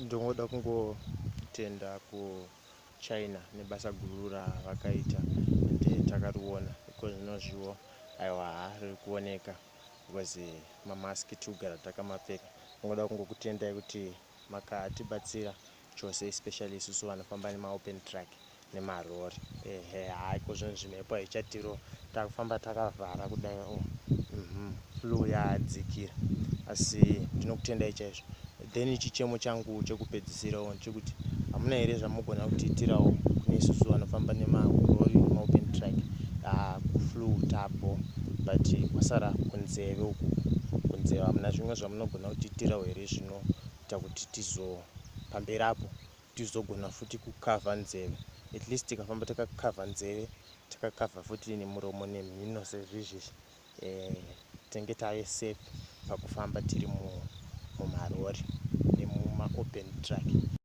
Ndingoda kungotenda kuChina nebasa guru ravakaita, ende takariona iko zvinozviwo. Aiwa, ha, riri kuoneka because mamaski tigara takamapfeka. Ndingoda kungokutendai kuti makatibatsira chose, especially isusu vanofamba nemaopen truck nemarori. Ehe, hai, ko zvinhu zvimhepo haichatiro, takufamba takavhara kudai. Flu yadzikira, asi ndinokutendai chaizvo. Then chichemo changu chekupedzisirawo ndechekuti hamuna here zvamugona kutiitirawo kune isusu vanofamba nemarori nemaopen truck? Kuflu tapo, but kwasara kunzeve uku. Kunzeve hamuna zvimwe zvamunogona kutiitirawo here zvinoita kuti tizo pamberi apo tizogona futi kukavha nzeve? At least tikafamba takakavha nzeve, takakavha futi nemuromo nemhino sezvizvizvi, tinenge tave safe pakufamba tiri mumarori nemumaopen truck.